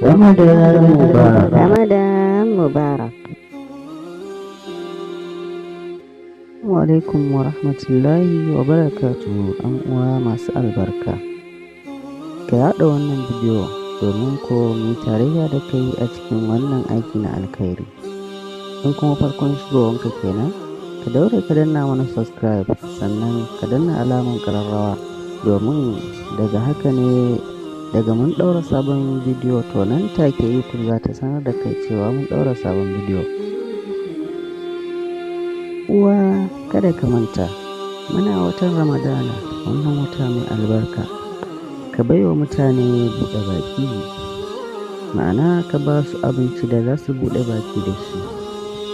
Ramadan Mubarak. Ramadan Mubarak. Assalamu alaikum wa rahmatullahi wa barakatuhu ‘yan uwa masu albarka. Ka yaɗa wannan bidiyo domin ko mu yi tarayya da kai a cikin wannan aiki na alkhairi. In kuma farkon shigowanka kenan, ka daure ka danna mana subscribe, sannan ka danna alamar ƙararrawa, domin daga haka ne daga mun ɗaura sabon bidiyo, to nan take YouTube za ta sanar da kai cewa mun ɗaura sabon bidiyo. Uwa, kada ka manta, muna watan Ramadana, wannan wata mai albarka. Ka bai wa mutane buɗe baki, ma'ana ka ba su abinci da za su buɗe baki da shi,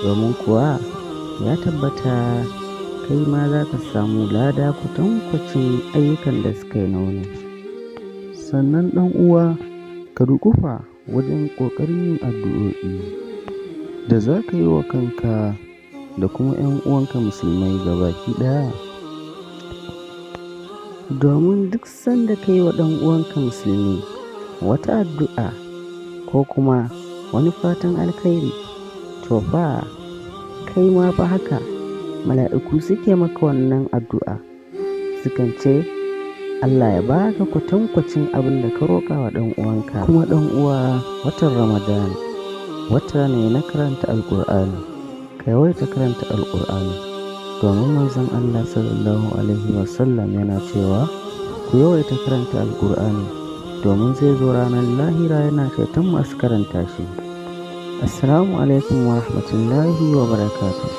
domin kuwa ya tabbata kai ma za ka samu lada kwatankwacin ayyukan da suka yi na wuni. Sannan ɗan uwa, ka duƙufa wajen ƙoƙarin yin addu'o'i da za ka yi wa kanka da kuma 'yan uwanka musulmai gabaki ɗaya. Domin duk sanda ka yi wa ɗan uwanka musulmi wata addu'a ko kuma wani fatan alkhairi, to fa kai ma fa haka mala'iku suke maka wannan addu'a, sukan ce Allah ya baka kwatankwacin abin da ka roƙa wa ɗan uwanka. Kuma ɗan uwa, watan Ramadan wata ne na karanta Alƙur'ani. Ka yawaita karanta Alƙur'ani, domin manzon Allah sallallahu alaihi wasallam yana cewa ku yawaita karanta Alƙur'ani, domin zai zo ranar lahira yana ceton masu karanta shi. Assalamu alaikum wa rahmatullahi wa barakatuh.